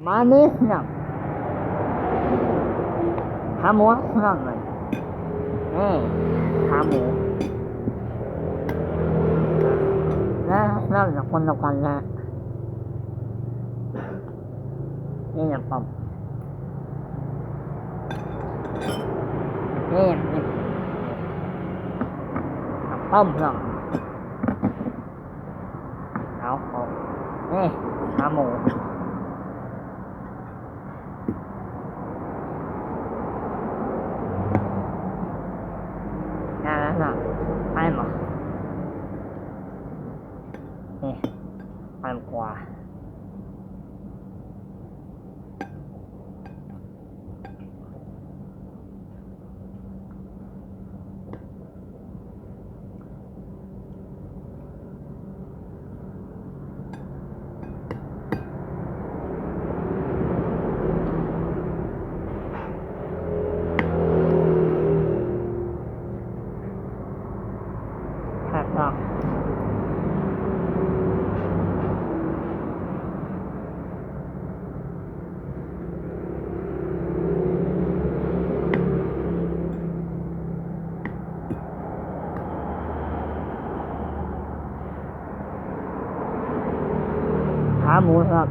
ມານີ້ເນາະ ຂາໝູເນາະ ນີ້ຂາໝູ ແລ້ວ ແລ້ວຄົນດຽວກັນນະ ນີ້ນະປ້ອມ ນີ້ ນີ້ປ້ອມເນາະ. ເອົາ ເອົາ ນີ້ ຂາໝູ ນັ້ນ ນັ້ນ ນັ້ນ ໄປບໍ່ ນີ້ ໄປຂວາ. ຄັກເນາະ ຂາໝູເນາະ.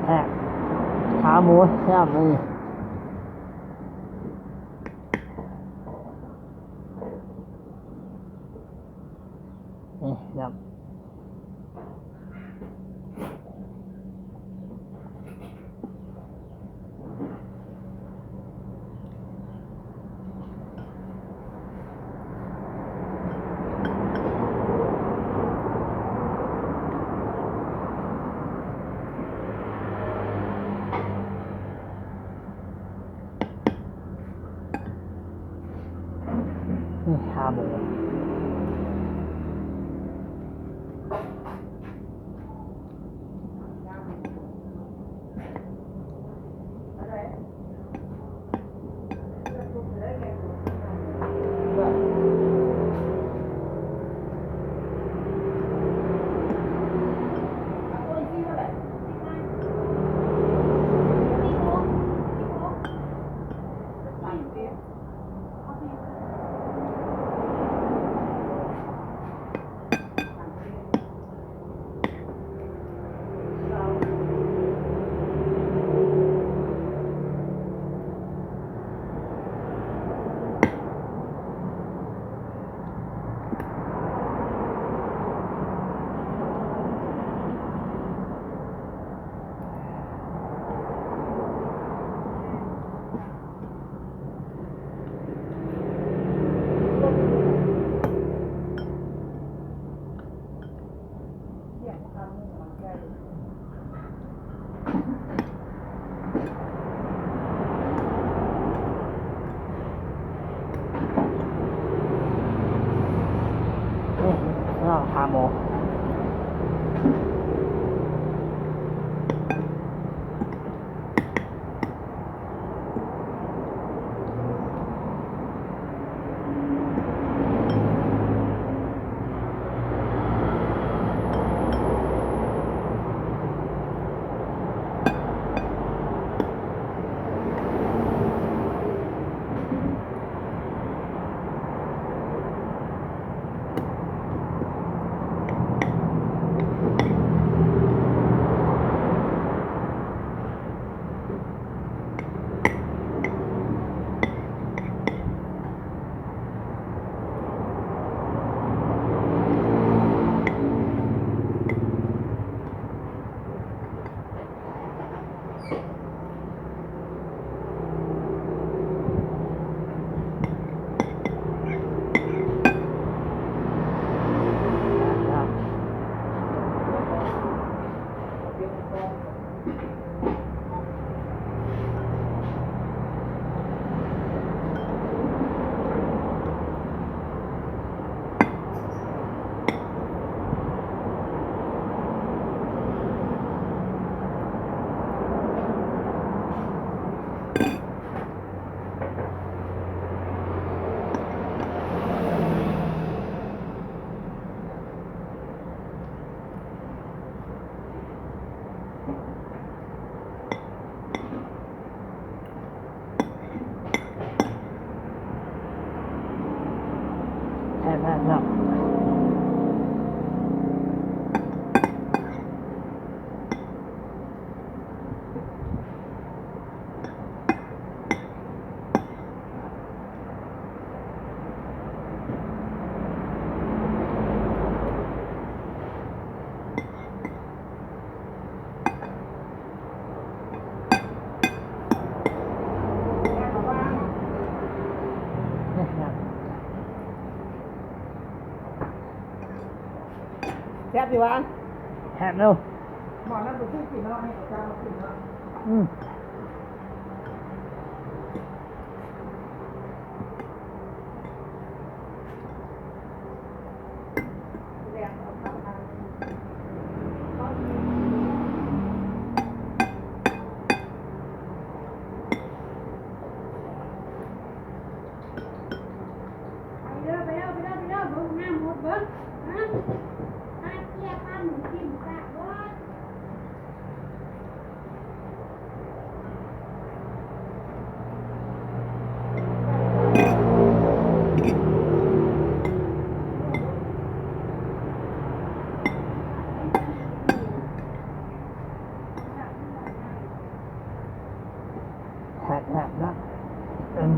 ແທກໆ ຂາໝູແຊບນີ້ ນີ້ແຊບ. ນີ້ ຂາໝູ. ຂ້າໝູ. ແທ້ໆເນາະ. ແຊບຢູ່ຫວາ? ແຊບຢູ່. ໝໍນັ້ນໄປຊື້ກິນເນາະ ໃຫ້ເຂົາເຈົ້າມາກິນເນາະ. ອືມ. ໄປເດີ ໄປເດີ ໄປເດີ ໄປເດີ ເບິ່ງນ້ຳຫົກເບິ່ງ ຮະ ພາເກຍພາໝູກິນປາກເບິດ. ແຊບໆເນາະ. ອືມ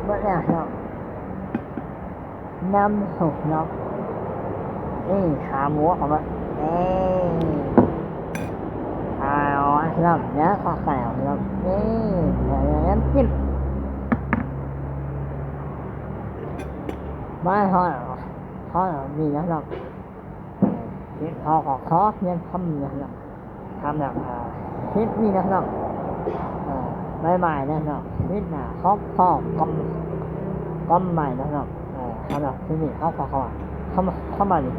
ເບິດແລ້ວເນາະ. ນ້ຳຊຸບເນາະ. ນີ້ຂາໝູເອົາມາ ນີ້ ເອົາເນາະ ເດີ ຂໍໄກ່ເອົາເນາະ. ນີ້ ນ້ຳຈິ້ມ ມາ ພໍແລ້ວ ພໍແລ້ວ ນີ້ນະເນາະ. ເຮັດ ເຮົາກໍຂໍຮຽນຄຳນີ້ນະເນາະ. ທຳແບບ ເອີ ເຮັດນີ້ນະເນາະ ເອີ ບາຍບາຍນະເນາະ ເຮັດໜ້າຮອບຮອບກຳ ກຳບາຍນະເນາະ ເອີ ເຮົານະ ທີນີ້ເຮົາກໍເຂົ້າ ເຂົ້າມາ ເຂົ້າມານີ້